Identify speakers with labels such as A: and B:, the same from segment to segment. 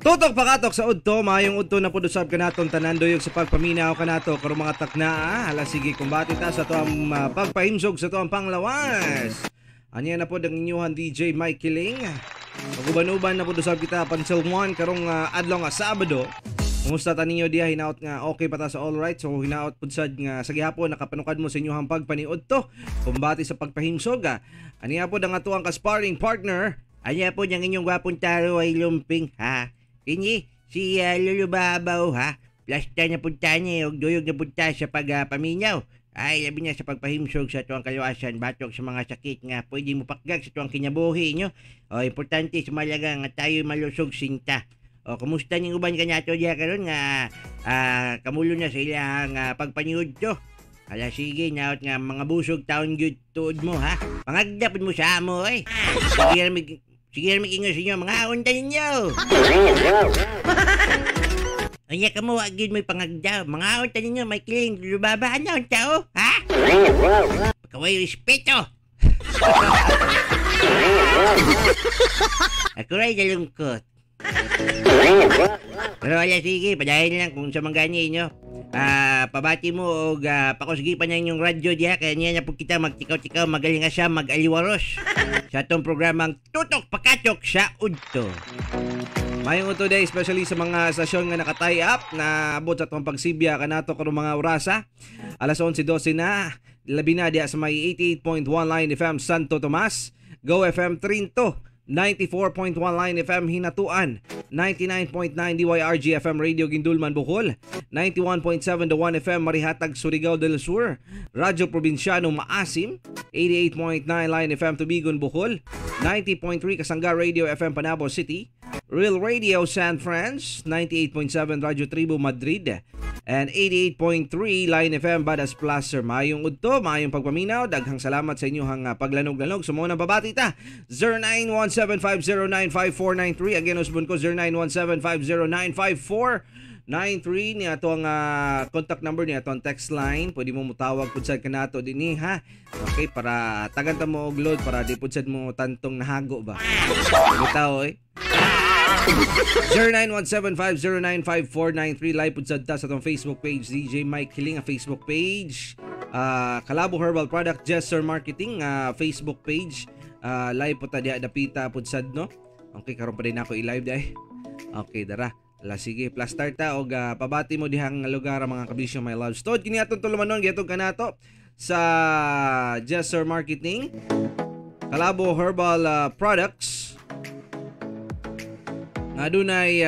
A: Tutok pakatok sa udto, maayong udto na pud usab kanaton tanan, duyog sa pagpaminaw kanato karong mga takna. Hala sige, kumbati ta sa atoang pagpahimsog sa atoang panglawas. Anya na pod ang inyuhan DJ Mike Kiling. Maguban-uban na pud usab kita until 1 karong adlaw nga Sabado. Kumusta ta ninyo diha? Hinaot nga okay pa ta sa all right. So hinaot pud sad nga sa gihapon nakapanukad mo sa inyong pagpaniud to. Kumbati sa pagpahimsog. Aniya pod ang atoang ka-sparring partner.
B: Anya po ang inyong gwapong taro ay lumping, ha? Kini, si Lolo Babaw, ha? Plasta na punta niya, og duyog na punta sa pagpaminaw. Ay, labi niya sa pagpahimsog sa tuwang kaluwasan, batok sa mga sakit nga pwede mo pakgag sa tuwang kinabuhi nyo. O, importante sa malaga nga tayo malusog sinta. O, kumusta ning uban kanato diya karon nga kamulo na sa ilang pagpaniud to. Ala sige, naot nga mga busog taon gyud tuod mo, ha? Pangagdapod mo sa amo, eh. Sige, sige, mig ingon sa inyo, mga unta ninyo. Anya ka mo, wag yun mo'y pangagdaw. Mga unta ninyo, may kiling, lubaba, ano, unta, oh, ha? Pagkaway respeto. Ako rin nalungkot. Pero ala sige, padayon lang kung sa mga gani inyo. Pabati mo og pakusgi pa na inyong radyo diha kaya niya na po kita magtikaw-tikaw, magaling nga siya magaliwaros sa atong programang Tutok Pakatok sa Udto.
A: Mayong udto day, especially sa mga estasyon nga naka-tie up na abot sa atong pagsibya kanato karong mga orasa. Alas 11:12 na, labi na diha sa may 88.1 Line FM Santo Tomas, Go FM Trinto, 94.1 Line FM Hinatuan, 99.9 DYRG FM Radio Guindulman Bohol, 91.7 The 1 FM Marihatag Surigao del Sur, Radyo Probinsyano Maasim, 88.9 Line FM Tubigon Bohol, 90.3 Kasangga Radio FM Panabo City, Real Radio San Franz, 98.7 Radyo Tribo Madrid, and 88.3 Line FM Badas Placer. Mayong udto, mayong pagpaminaw. Daghang salamat sa inyong paglanog-lanog. Sumuha ng babati ta. 0917-509-5493. Again, usbon ko 0917-509-5493 ni ato ang contact number, ni ato ang text line. Pwede mo mutawag pud sad kanato dinhi, ha. Okay, para tagan ta mo og load para di pud sad mo tantong nahago ba. Bitaw eh. 0917-509-5493. Live pud sad ta sa atong Facebook page, DJ Mike Kiling ang Facebook page, Kalabo Herbal Product Jesser Marketing Facebook page. Live po ta diha, dapita pud sad, no. Okay, karon pa din ako i-live dai. Okay, dara. Ala sige, plus start ta og pabati mo dihang lugar mga kabisyo my loves. Tod kini atong tulumanon giatog kanato sa Jesser Marketing, Kalabo Herbal Products. Nga dunay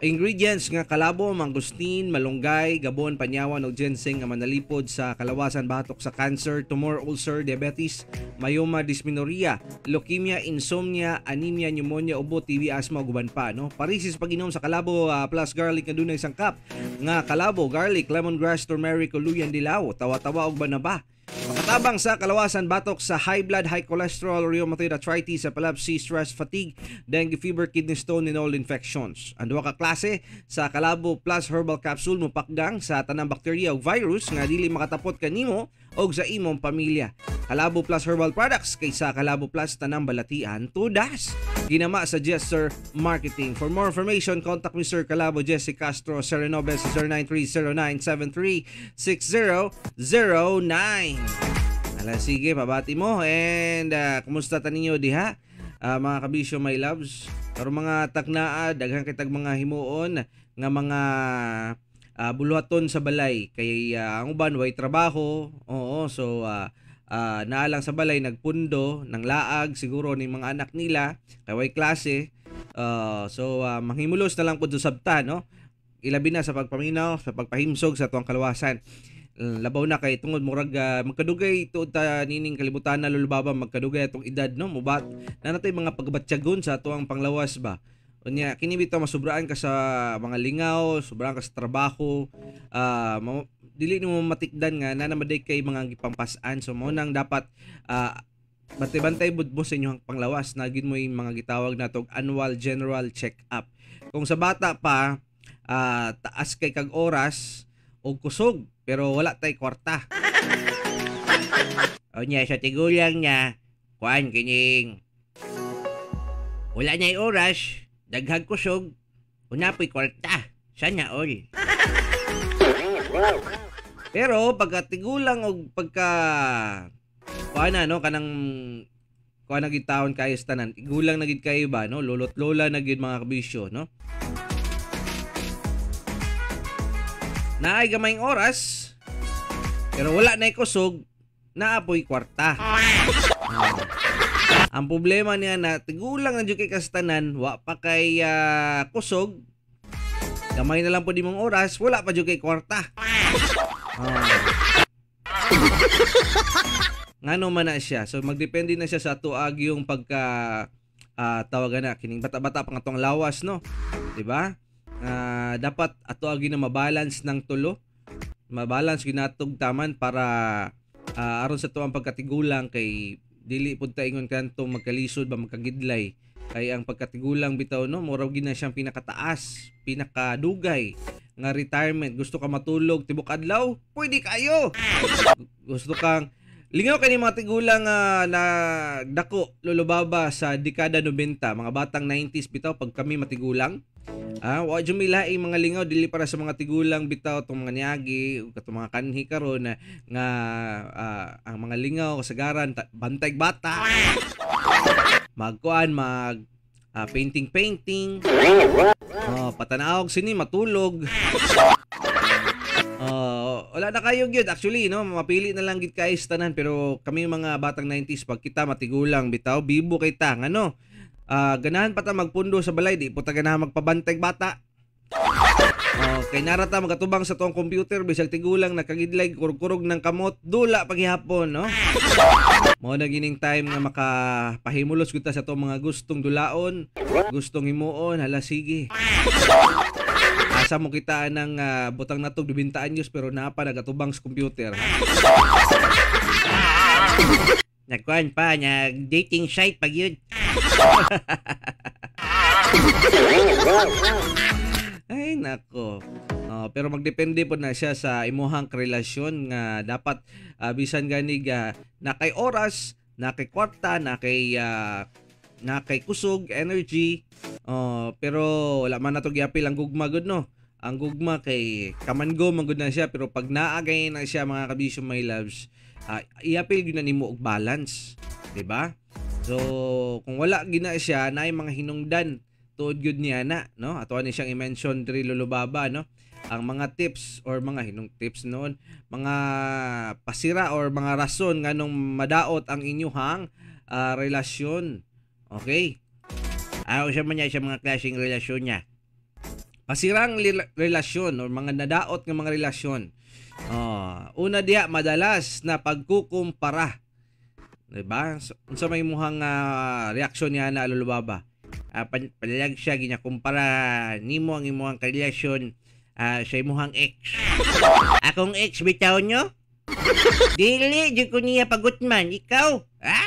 A: ingredients nga kalabo, mangustin, malunggay, gabon, panyawan ug ginseng nga manalipod sa kalawasan batok sa cancer, tumor, ulcer, diabetes, myoma, dysmenorrhea, leukemia, insomnia, anemia, pneumonia, ubo, TB, asthma ug uban pa, no. Parisis pag-inom sa kalabo plus garlic nga dunay sangkap nga kalabo, garlic, lemongrass, turmeric, luyan dilaw, tawa-tawa ug banaba. Makatabang sa kalawasan batok sa high blood, high cholesterol, rheumatoid arthritis, epilepsy, stress, fatigue, dengue fever, kidney stone, and all infections. Ang duha ka klase sa Kalabo Plus Herbal Capsule mopakgang sa tanang bakterya ug virus nga dili makatapot kanimo og sa imong pamilya. Kalabo Plus Herbal Products, kaysa Kalabo Plus tanang balatian tudas. Ginama sa Jester Marketing. For more information, contact Mr. Kalabo Jesse Castro Serenobes sa 0930-973-6009. Ala sige, pabati mo and kumusta ta ninyo diha? Mga kabisyo my loves. Pero mga taknaa, daghan kitag mga himuon nga mga buluhaton sa balay kay ang uban way trabaho. Oo, so naalang sa balay nagpundo ng laag siguro ni mga anak nila kay way klase. So manghimulos na lang pud usab ta, no. Ilabi na sa pagpaminaw, sa pagpahimsog sa tuang kalawasan. Labaw na kay tungod murag magkadugay tuod ta nining kalibutan na lulubaba, magkadugay atong edad, no, mubat na natay mga pagbatyagon sa atuang panglawas ba. Unya kini bitaw masubraan ka sa mga lingaw, sobraan ka sa trabaho, dili nimo matikdan nga na namaday kay mga gipampas-an. So mo nang dapat bantay-bantay bud mo sa inyong panglawas na gid mo yung mga gitawag natog annual general check-up. Kung sa bata pa taas kay kag oras og kusog pero wala tay kwarta.
B: O niya sa tigulang niya, kuan kining wala na'y oras, Daghag kusog, una po'y kwarta. Sana all.
A: Pero pagka tigulang og pagka kuan na no, kanang kuan na gid taon kayo sa tanan, tigulang na gid kayo ba no, lolo't lola na gid mga kabisyo no. Naay gamayng oras pero wala na kusog, naapoy kwarta. Ang problema niya na tigulang na jud kay kastanan, wa pa kay kusog, gamay na lang po di mong oras, wala pa jud kay kwarta. Ngano man na siya. So magdepende na siya sa tuag yung pagka tawagan na kining bata-bata pa nga tong lawas no, di ba? Dapat ato agi na mabalance ng tulo. Mabalance ginatog taman para aron sa tuang pagkatigulang kay dili pud ta ingon kanto magkalisod ba magkagidlay. Kay ang pagkatigulang bitaw no, mura gyud na siyang pinakataas, pinakadugay nga retirement. Gusto ka matulog tibok adlaw, pwede kayo. Gusto kang lingaw kani mga tigulang na dako Lolo Baba sa dekada 90, mga batang 90s bitaw pag kami matigulang. Wa jud may laing mga lingaw dili para sa mga tigulang bitaw tong mga niagi ug katong mga kanhi karon na nga ang mga lingaw kasagaran bantay bata, magkuan mag painting painting, patanawog sini matulog. Wala na kayo gyud actually no, mapili na lang gid kay tanan. Pero kami mga batang 90s pag kita matigulang bitaw bibo kay ta ngano. Ganahan pa ta magpundo sa balay, di po ta ganahan magpabantay bata. Kay nara ta magatubang sa tuong computer bisag tigulang nakagidlay kurog-kurog ng kamot dula paghihapon no. Mao na gining time nga makapahimulos gud ta sa tuong mga gustong dulaon, gustong himuon, hala sige. Asa mo kita ng butang natog 20 anyos pero naa pa nagatubang sa computer.
B: Nagkuan pa, nag dating site pag yun.
A: Ay nako. Pero magdepende po na siya sa imuhang relasyon nga dapat bisan ganig na kay oras, na kay kwarta, na kay kusog, energy. Pero wala man nato giapil ang gugma gud no. Ang gugma kay kamango man gud na siya, pero pag naagay na siya mga kabisyo my loves, iapil gyud na nimo og balance, di ba? So kung wala gina siya naay mga hinungdan tuod gyud niya na no. Ato ani siyang i-mention diri Lolo Baba no, ang mga tips or mga hinung tips noon, mga pasira or mga rason nganong madaot ang inyuhang relasyon. Okay?
B: Usa man niya sa mga klaseng relasyon niya.
A: Pasirang relasyon or mga nadaot nga mga relasyon. Una diha madalas na pagkukumpara. Diba? So, unsa may muhang reaksyon niya na Lolo Baba?
B: Palalag siya ginakumpara nimo ang imuhang karelasyon sa imuhang ex. Akong ex bitaw nyo? Dili jud ko niya pagutman ikaw, ha?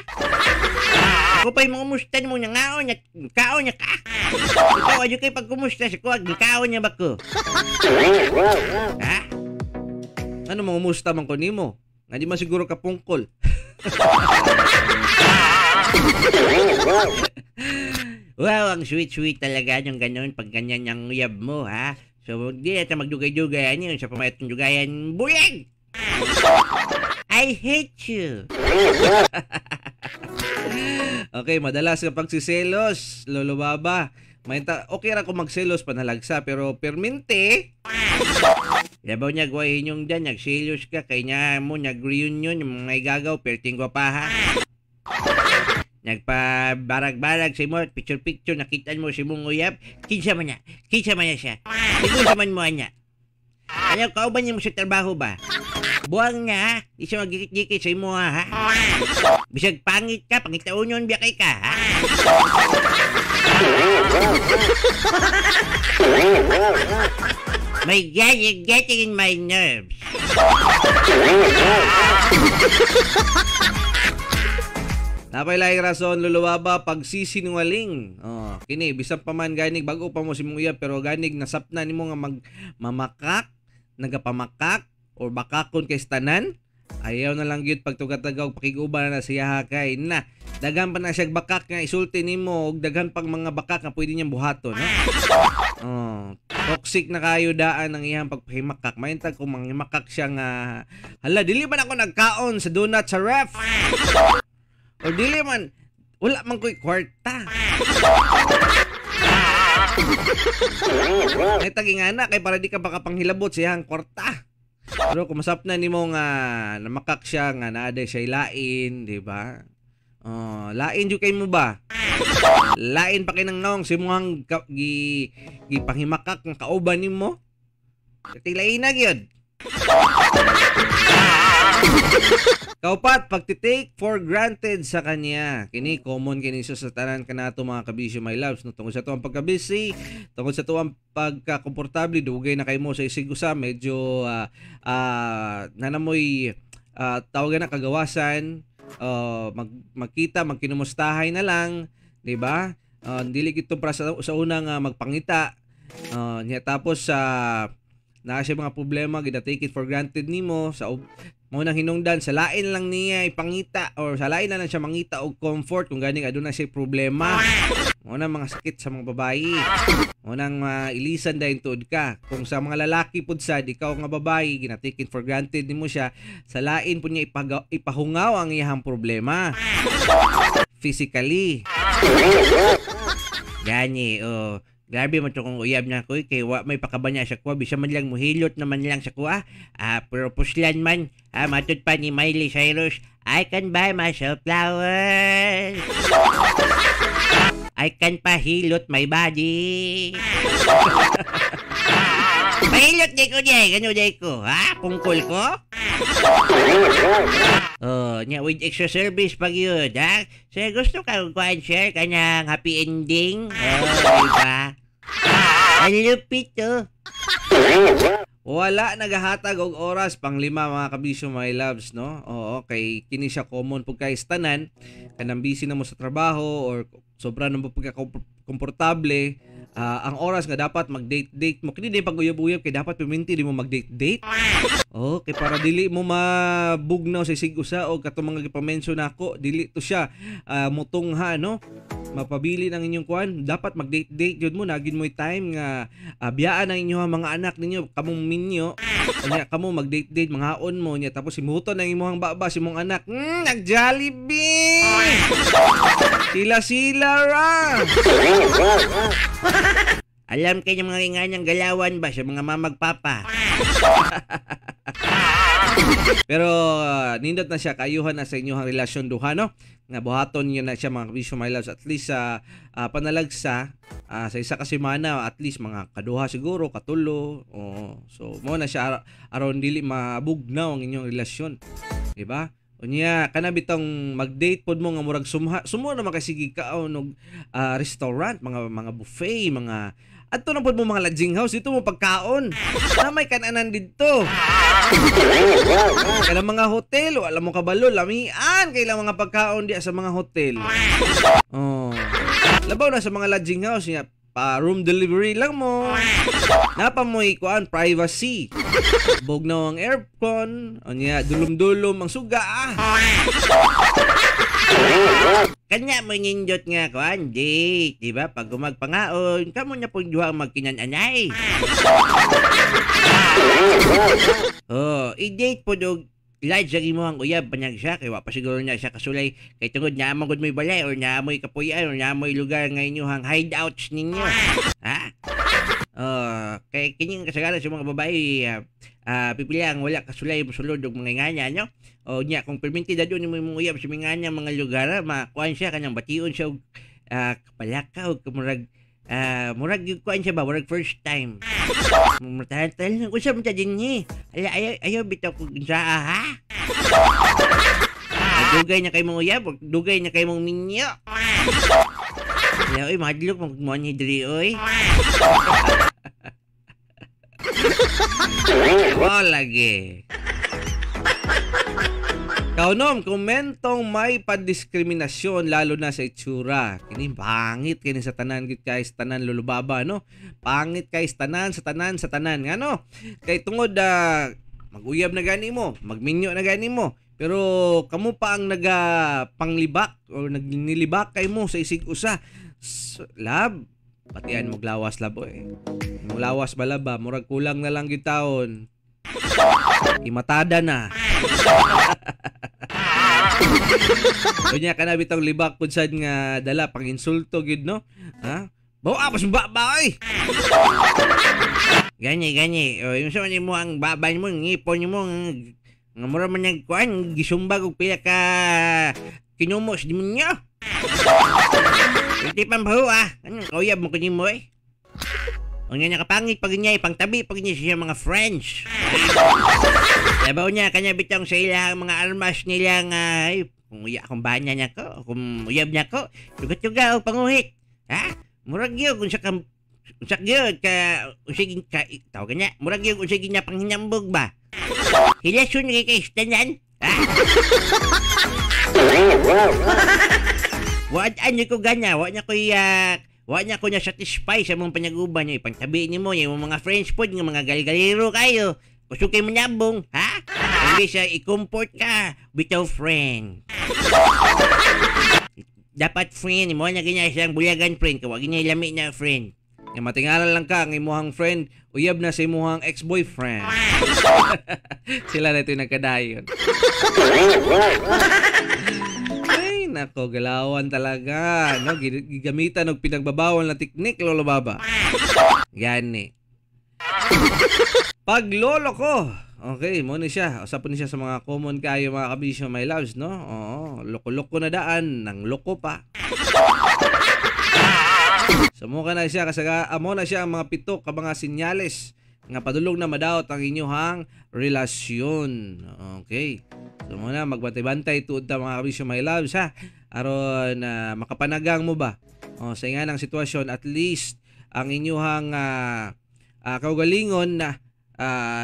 B: Ako pa'y mangumusta mo nangaon at kaon niya ka. Ikaw adyo kay pagkumusta sa kuwag, kaon niya ba ko? Ha?
A: Ano mangumusta man ko nimo? Nga di man siguro kapungkol.
B: Wow, ang sweet-sweet talaga yung ganun pag ganyan ang uyab mo, ha? So, di na magdugay-dugay yun sa pamayat ng dugayan, bulag! I hate you!
A: Okay, madalas kapag siselos, Lolo Baba, okay ra kung magselos panalagsa, pero permente.
B: Labaw niya, guwahin yung dyan, nagselos ka, kay niya mo, nag-reunion, yung mga igagaw, perting pa ha. Nagpabarag-barag sa imo, picture-picture, nakita mo si mong uyab, kinsa man niya siya, kinsa man mo niya. Ano, kauban niya mo sa trabaho ba? Buwang nga, ha? Di siya magdikit-dikit sa imo, ha? Bisag pangit ka, pangitaunon biya kay ka, ha? My God, you're getting in my nerves.
A: Napay laing rason, Lolo Baba, pagsisinungaling. Oh, kini bisan pa man ganig bag-o pa mo si mong uyab, pero ganig nasapna nimo nga magmamakak, nagapamakak or bakakon kay tanan, ayaw na lang gyud pagtugatagaw pakiguban na siya kay na. Daghan pa na siya bakak nga isulti nimo og daghan pang mga bakak nga pwede niyang buhaton, no? Oh, toxic na kayo daan ang iyang pagpahimakak. Maintag kung manghimakak siya nga hala dili man ako nagkaon sa donut sa ref. O dili man wala man ko'y kwarta. Ay tagingana kay para di ka makapanghilabot sa iyang kwarta. Pero kung masapna nimo nga namakak siya nga naa day siya lain, di ba? Oh, lain jud kay mo ba? Lain pa kay nang naong sa imong gipanghimakak nga kauban nimo. Tilain na gyud. Kaupat, pagti-take for granted sa kanya. Kini common kini siya sa tanan kanato mga kabisyo my loves, no? Tungod sa tuang pagka-busy, tungod sa tuang pagka-komportable, dugay na kay mo sa isig usa, medyo nanamoy tawagan na kagawasan, magkita, magkinumustahay na lang, di ba? Dili gito para sa unang magpangita. Niya tapos sa naa siya mga problema, gina take it for granted nimo sa mo nang hinungdan sa lain lang niya ipangita or sa lain na lang siya mangita og comfort kung ganing aduna siya problema. Mo nang mga sakit sa mga babayi. Mo nang ilisan dayon tuod ka. Kung sa mga lalaki pud sad ikaw nga babayi gina take it for granted nimo siya, sa lain pud niya ipahungaw ang iyang problema physically.
B: Gani oh. Grabe man to kung uyab na ko kay wa may pakabanya sa kuha, bisa man lang muhilot naman lang sa kuha. Pero puslan man, matud pa ni Miley Cyrus, I can buy myself flowers. I can pahilot my body. Pahilot di ko di, gano di ko, ha? Pungkol ko? Oh, nya with extra service pag yun, ha? Sir, gusto ka kuan share kanang happy ending? Oh, diba? Ang lupit, oh.
A: Wala nagahatag og oras panglima mga kabisyo my loves, no? Oo, kay kini siya common pug kay tanan kanang busy na mo sa trabaho or sobra na mo pagka-komportable, ang oras nga dapat mag-date-date mo. Kini di pag-uyab-uyab kay dapat piminti di mo mag-date-date. Oh, kay para dili mo mabugnaw sa isig usa og katong mga gipamention nako, dili to siya mutungha, no? Mapabili ng inyong kuan, dapat mag-date-date jud mo, nagin mo'y time nga biyaan ang inyong mga anak ninyo, kamong minyo. Nya kamo mag-date-date, manghaon mo nya tapos simuton ang imong baba si imong anak. Nag-Jollibee. Sila-sila ra.
B: Alam kayo mga inganyang galawan ba sa mga mamagpapa?
A: Pero nindot na siya, kayuhan na sa inyong relasyon duha, no? Nga buhaton niyo na siya mga kabisyo my loves, at least sa panalagsa sa isa ka semana, at least mga kaduha siguro, katulo. Oh, so mo na siya aron dili mabugnaw ang inyong relasyon, di ba? Unya kana bitong mag-date pod mo nga murag sumha, sumo na makasigi kaon og restaurant, mga buffet, mga adto na pod mo mga lodging house dito mo pagkaon. Na may kananan didto. Kanang mga hotel, wala mo kabalo, lamian kay lang mga pagkaon diya sa mga hotel. Oh. Labaw na sa mga lodging house niya, pa room delivery lang mo. Napa mo'y kuan privacy. Bugnaw ang aircon, unya dulum-dulum ang suga.
B: Kanya mo nindot nga kuan date, di ba? Pag gumagpangaon, kamo na pong duha ang magkinananay. Oh, i-date po dog lodge ang imong uyab panyag siya kay wa pa siguro na siya kasulay kay tungod naa man gud mo'y balay or naa mo'y kapuy-an or naa mo'y lugar nga inyong hideouts ninyo. Ha? Kay kini kasagaran sa mga babae pipila ang wala kasulay mosulod og mga ingana, no? O nya kung perminti dadon nimo imong uyab sa mga ingana mga lugar, makuan siya kanang bation siya og kapalaka og murag murag yung kuan siya ba, murag first time. Murag unsa man ta dinhi? Ala ayaw bitaw kog unsaa, ha? Dugay na kay mong uyab, dugay na kay mong minyo. Ala oy, mahadlok man kog moanhi diri oy.
A: Oh, lagi. Kaunom, komentong may padiskriminasyon lalo na sa itsura. Kini pangit kini sa tanan gid kay sa tanan lulubaba, no? Pangit kay sa tanan sa tanan sa tanan ngano? Kay tungod mag-uyab na gani mo, magminyo na gani mo. Pero kamo pa ang nagapanglibak o nagnilibak kay mo sa isig usa. So, love, patian mo lawas labo eh. Mo lawas ba laba, murag kulang na lang gyud taon. Imatada na. Unya kana bitong libak pud sad nga dala pang insulto gyud no. Ha? Bawa pas baba oy.
B: Gani gani. O yung sa mo ang baba nimo, ngipon nimo nga mura man nagkuan gisumbag og pila ka kinumos demonyo. Hindi pa ba ah? Anong kauyab mo kanimo eh? Ang nga nakapangit pag niya, pangtabi pag niya siya mga friends. Labaw niya, kanya bitong sa ilang mga armas nilang, ay, kung uya akong banya niya ko, kung uyab niya ko, tuga-tuga o panguhit. Ha? Murag yun, kung sa yun, ka, usigin ka, tawag niya, murag yun, usigin niya panghinambog ba? Hilasun kay kay tanan. Ha? Wad ano ko ganya, wa niya ko wa niya ko na satisfy sa mong panyaguban niya. Ipangtabi ni mo, yung mga friends pod, nga mga galgalero kayo. Kusog kayo manyabong, ha? Hindi siya i-comfort ka without friend. Dapat friend, mo na ganyan siyang bulagan friend, kawag niya lami na friend.
A: Nga matingalan lang ka ang imuhang friend, uyab na sa imuhang ex-boyfriend. Sila na ito yung nagkadayon. Ay, nako, galawan talaga. No? Gigamitan og pinagbabawal na teknik, Lolo Baba. Gani. Paglolo ko. Okay, mo ni siya. Usapon ni siya sa mga common kayo mga kabisyo, my loves, no? Oo, loko-loko na daan, nang loko pa. So mo ka na siya kasaga amo na siya ang mga pito ka mga sinyales nga padulong na madaot ang inyuhang relasyon. Okay. So mo na magbantay-bantay tuod ta mga kabisyo, my loves, ha. Aron makapanagang mo ba? O sa nga ng sitwasyon, at least ang inyuhang kaugalingon na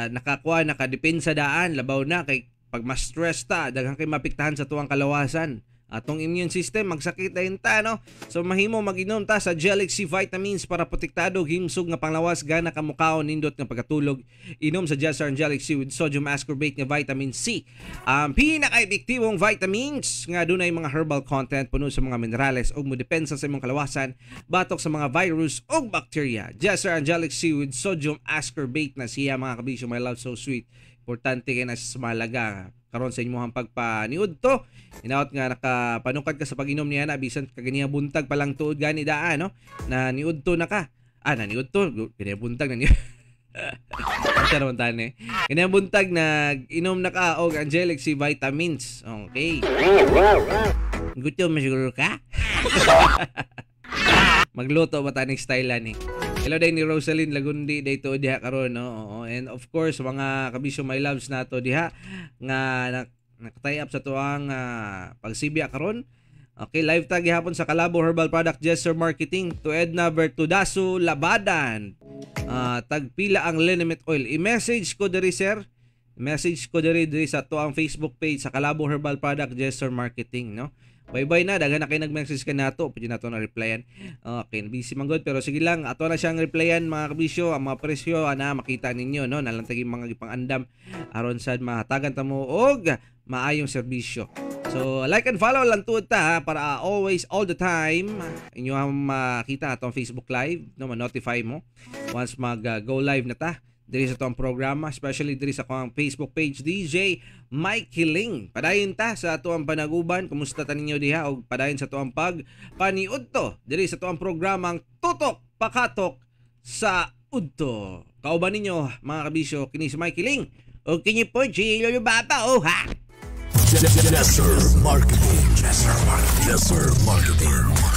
A: nakakuha, nakadepensa daan, labaw na kay pag mas stress ta, daghan kay mapiktahan sa tuwang kalawasan. Atong immune system magsakit dayon ta, no? So mahimo maginom ta sa Gelix C vitamins para protektado himsog nga panglawas, gana ka mukaon, nindot nga pagkatulog. Inom sa Jessar Gelix C with sodium ascorbate nga vitamin C. Ang pinaka-epektibong vitamins nga dunay mga herbal content, puno sa mga minerales ug modepensa sa imong kalawasan batok sa mga virus ug bacteria. Jessar Gelix C with sodium ascorbate na siya mga kabisyo, my love, so sweet. Importante kay na sa mahalaga karon sa inyong pagpaniud to. Inaot nga nakapanukad ka sa pag-inom niya na bisan kaganiya buntag pa lang tuod gani daan, no? Na niudto na ka. Ah, na niudto ganiya buntag na ni. Siya naman tani. Ganiya buntag nag-inom na ka og Angelic C vitamins. Okay.
B: Gutom siguro ka?
A: Magluto ba taning style ani? Hello day ni Rosaline Lagundi day to diha karon, no. Oo. And of course mga kabisyo, my loves nato diha nga nakatay up sa tuang pagsibya karon. Okay, live tag gihapon sa Kalabo Herbal Product Jester Marketing to Edna Bertudaso Labadan. Tagpila ang liniment oil. I-message ko diri sir. Message ko diri diri sa tuang Facebook page sa Kalabo Herbal Product Jester Marketing, no. Bye-bye na, daghan na kayo nag-message ka nato, pwede nato na replyan. Okay, busy man god, pero sige lang, ato na siyang replyan mga kabisyo, ang mga presyo ana makita ninyo, no, nalantag yung mga gipang-andam aron sad mahatagan ta mo og maayong serbisyo. So, like and follow lang tuod ta ha, para always all the time inyo ang makita atong Facebook Live, no, ma-notify mo once mag go live na ta diri sa atong programa, especially diri sa akong Facebook page DJ Mikey Ling. Padayon ta sa atuang panaguban, kumusta ta ninyo diha og padayon sa atuang pagpaniudto diri sa atuang programang Tutok Pakatok sa Udto. Kauban ninyo mga kabisyo, kini si Mikey Ling
B: o kini po si Lolo Baba, oh ha.
C: Jesser Marketing. Jesser Marketing. Jesser Marketing.